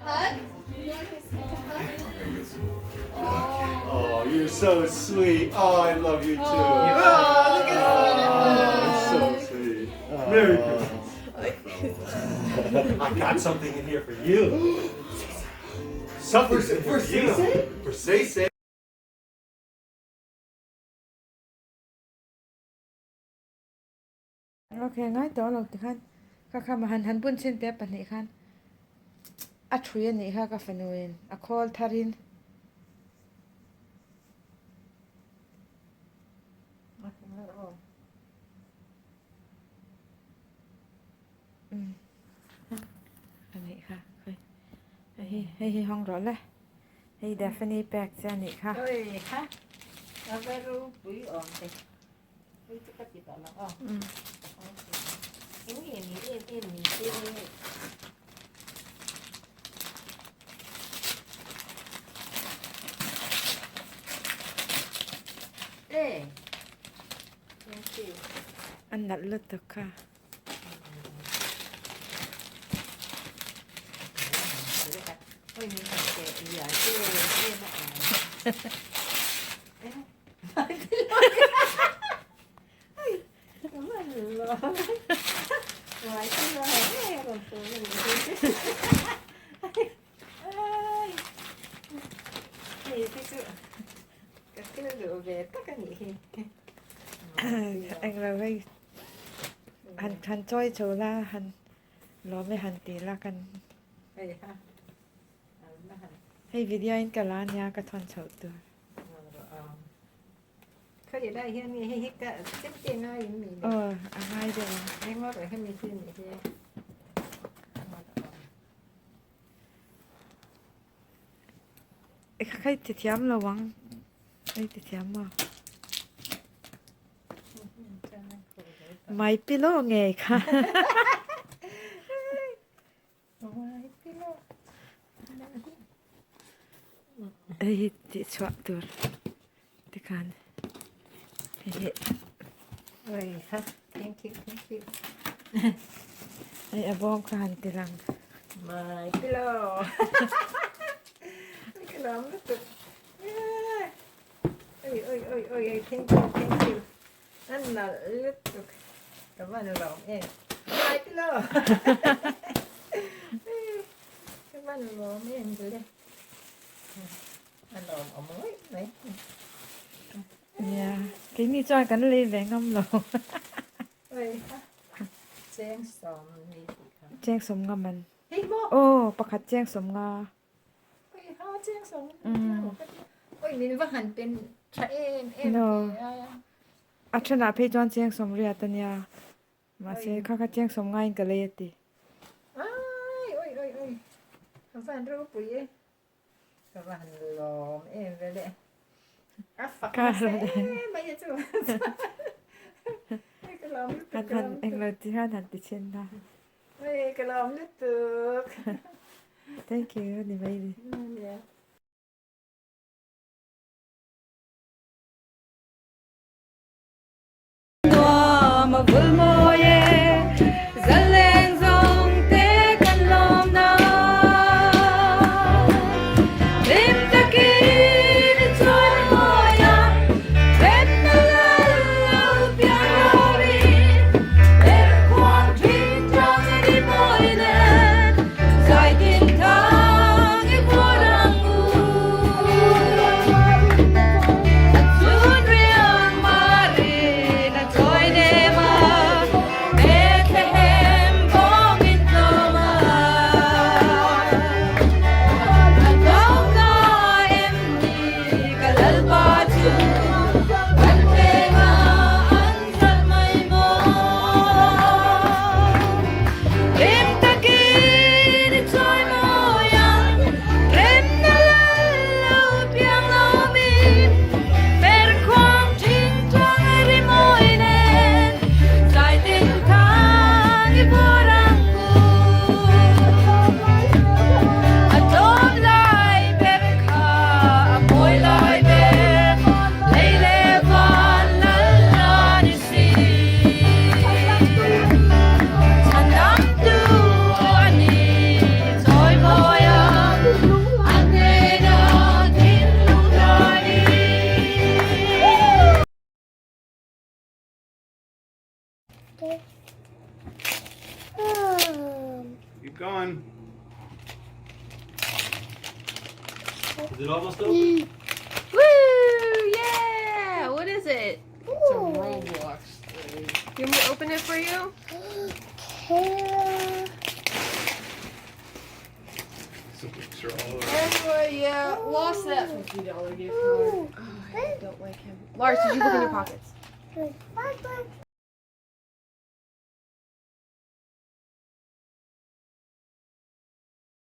Hug? You want to hug? Oh, you're so sweet. Oh, I love you too. Oh, look at Oh, so sweet. Merry Christmas. I got something in here for you. Something for, for you. Say-Say? For Say Say. Ok, ngai tawh lo tikhan ka kha han han bun chin te pahnih khan a thui a nih kha ka fanu in a khawl thar in. A nih kha hei hei hi hawng rawh le hei Daphne pek che a nih kha. Oi ha a va ropui awm te. A nalh lutuk kha. Englo hei han han chawi chho la han lawm e han ti la kan hei video in ka la ania ka thawn chhoh tur. Aw a ngai deuh ang. Kha i ti thiam lo ang i ti thiam maw? Mai pillow ngei kha. Hei hi tih chhuah tur tikhan hei hi hei a bawm kha han ti lang. Nia keini chuan kan lei ve ngam lo. Cheng sawm nga man. Aw pakhat cheng sawm nga. No. A thenah phei chuan cheng sawm riat a nia. Mahse kha kha cheng sawm ngaiin ka lei a ti. Han han englo ti hian han ti chhin a. Thank you ni mai ni. Keep going. Is it almost open? Woo! Yeah! What is it? It's a Roblox thing. You want me to open it for you? So books are all over. Anyway, yeah, lost that $50 gift card. Oh, I don't like him. Lars, did you look in your pockets?